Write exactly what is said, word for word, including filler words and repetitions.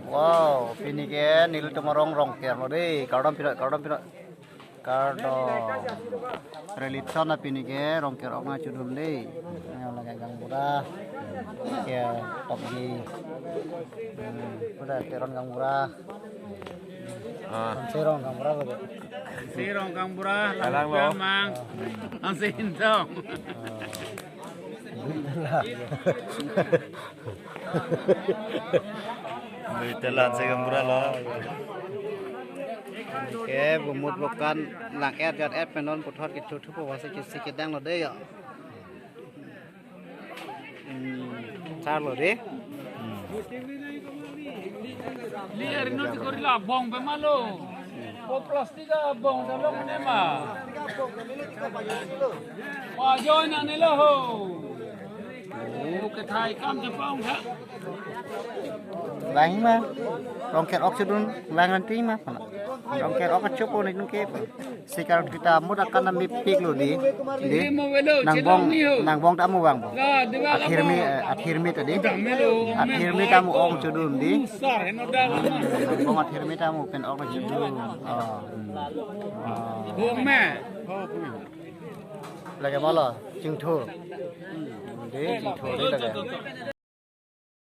Wow, pini ke nelitum arong Rongker lo dei. Kardom pira, kardom pira. Kardom. Relief son pini ke Rongker ok nangchedun dei. Yang lake gaonbura. Ya, tokbi. Hmm, udah Teron gaonbura. Ah. Serong gaonbura lo. Serong gaonbura, Kalang lo. Mang. Ang sintong. Bitelan si gaonbura lo. Ke bumut bukan lang et jat et pen non puthot kethuthu po wasi kisi kedang lo dei ya. Hmm, char lo dei. Li arino ti kori la bong pe malo. O plastik a bong dalok ne ma. Wa join ane lo ho. O kethai kam chepong tha. Vang ma. Rongker ok chedun vang nanti ma. Rongker ok chopo ni nung ke. Sikar kita muda kan nami pik lo dei. Dei. Nang bong, nang bong ta mu vang bong. Athirmi, eh, athirmi ta dei. Athirmi ta mu ok chedun dei. Nang bong athirmi ta mu pen ok chedun. Oh. Oh. Lake malo, chingthur. Dei, chingthur dei lake.